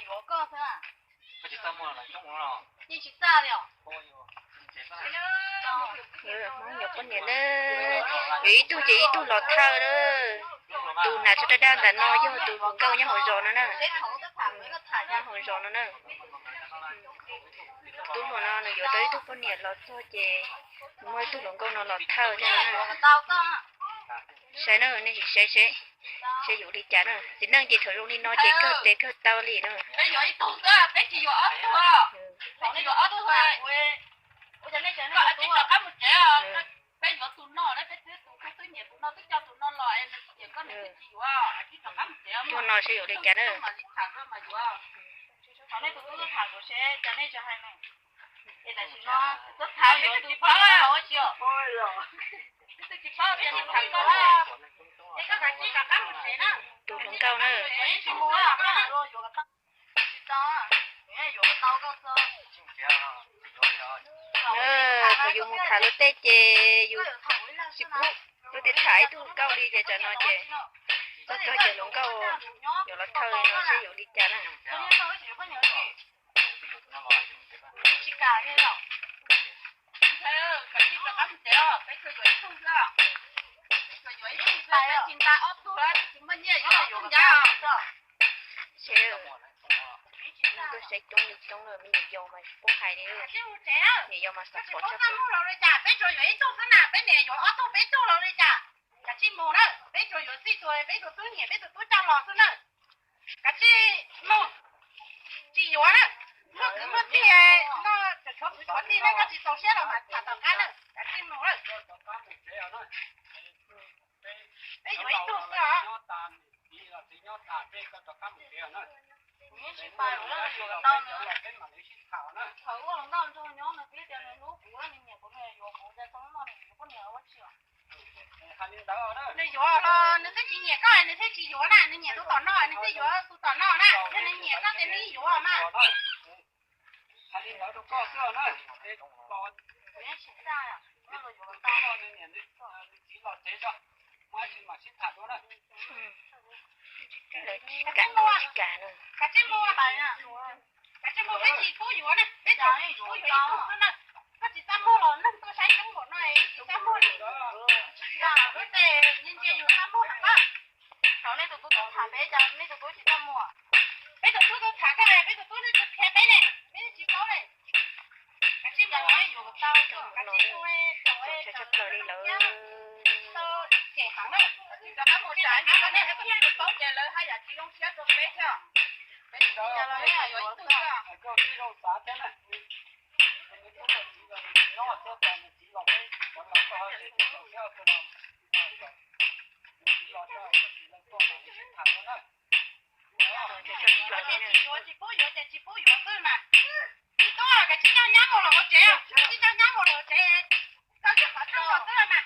Hmoob yuav poj niam na, yuav ib tug ces ib tug los thawj na. Tus hnav tsho daj daj ntawm no yog tus hluas nkauj nyob hauv zos no na. Nyob hauv zos no na. Tub hluas no nws yuav tau ib tug poj niam los txog ces muaj ib tug hluas nkauj no los thawj thiab na. Saib na, nej sim saib seb, seb yuav li cas na. Txiv neej ces thaum zoo li no ces kawg tes kawg taw li na. Peb yuav ib tug xwb, peb tsis yuav ob tug. Peb tsis yuav ob tug. Peb yuav tus no, peb twb tus twb nyiam tus no, twb coj tus no los es nws tsis nyiam koj, nws twb tsis yuav, tsis rov qab mus tsev. Tus no seb yuav li cas na. Thaum nej tus tub tham kuv seb cas nej tsis hais ne. Es tam sim no twb tham, twb tsis paub, twb tsis paub tias nws tham koj. Es koj kav tsij rov qab mus tsev na. Tus hluas nkauj na. Tsis mus, tsis tau, yuav tau koj xwb. Thaum yus mus tham luag tej ces yus tsis pub luag tej tham ib tug nkauj li ces tsam no ces txog kawg ces hluas nkauj yuav los thawj no seb yuav li cas na. Seb, nws tuaj saib coob li coob lawm, me nyuam yaus mas tsis paub hais li. Nyuam yaus mas xav pom tshaj plaws. Peb tsuas yuav ib tug xwb na, peb niam yuav ob tug peb tug los li cas? Kav tsij mus na, peb tsuas yuav txij tus peb tus tub nyiam, peb tus tub coj los xwb na. Kav tsij mus, tsis yuav na. Muaj kwv muaj tij no, tshuav kwv tshuav tij na, koj tsis txaus siab los mas tham tom qab na, kav tsij mus na. Peb yuav ib tug xwb os. Tsis pais, yuav tau nws. Thaum ua hluas nkauj nrog nyob nws twb tias nws hlub kuv, nws nyiam kuv, nws yuav kuv, cas txog hnub no nws yuav poj niam ua tsi os? Nws yuav los nws twb tsis nyiam koj, nws thiaj tsis yuav na, nws nyiam tus tom no, nws thiaj yuav tus tom no na, yog nws nyiam koj ces nws yuav mas. Kav tsij mus, kav tsij mus, peb tsis pub yuav na, peb tsis pub yuav ib tug xwb na. Koj tsis txaj muag los neeg tuaj saib coob npaum no tsis txaj muag li. Lub tsev ntsia yus txaj muag na. Thaum nej tus tub tuaj tham peb, cas nej tus tub tsis txaj muag? Peb tus tub tuaj tham koj, peb tus tub twb qhia peb ne, peb tsis paub ne. Kav tsij mus, yuav tau, kav tsij mus, tau cem heev na. Tsis rov qab mus tsam nej, nej paub ces lawv haj yam tsis zoo siab rau peb thiab. Peb tsis zoo siab los yuav ib tug xwb. Yuav ces tsis yuav, tsis pub yuav ces tsis pub yuav xwb mas. Tub, kav tsij coj nyab mus los hauv tsev, kav tsij coj nyab mus los hauv tsev. Koj tsis qhov txog xwb mas.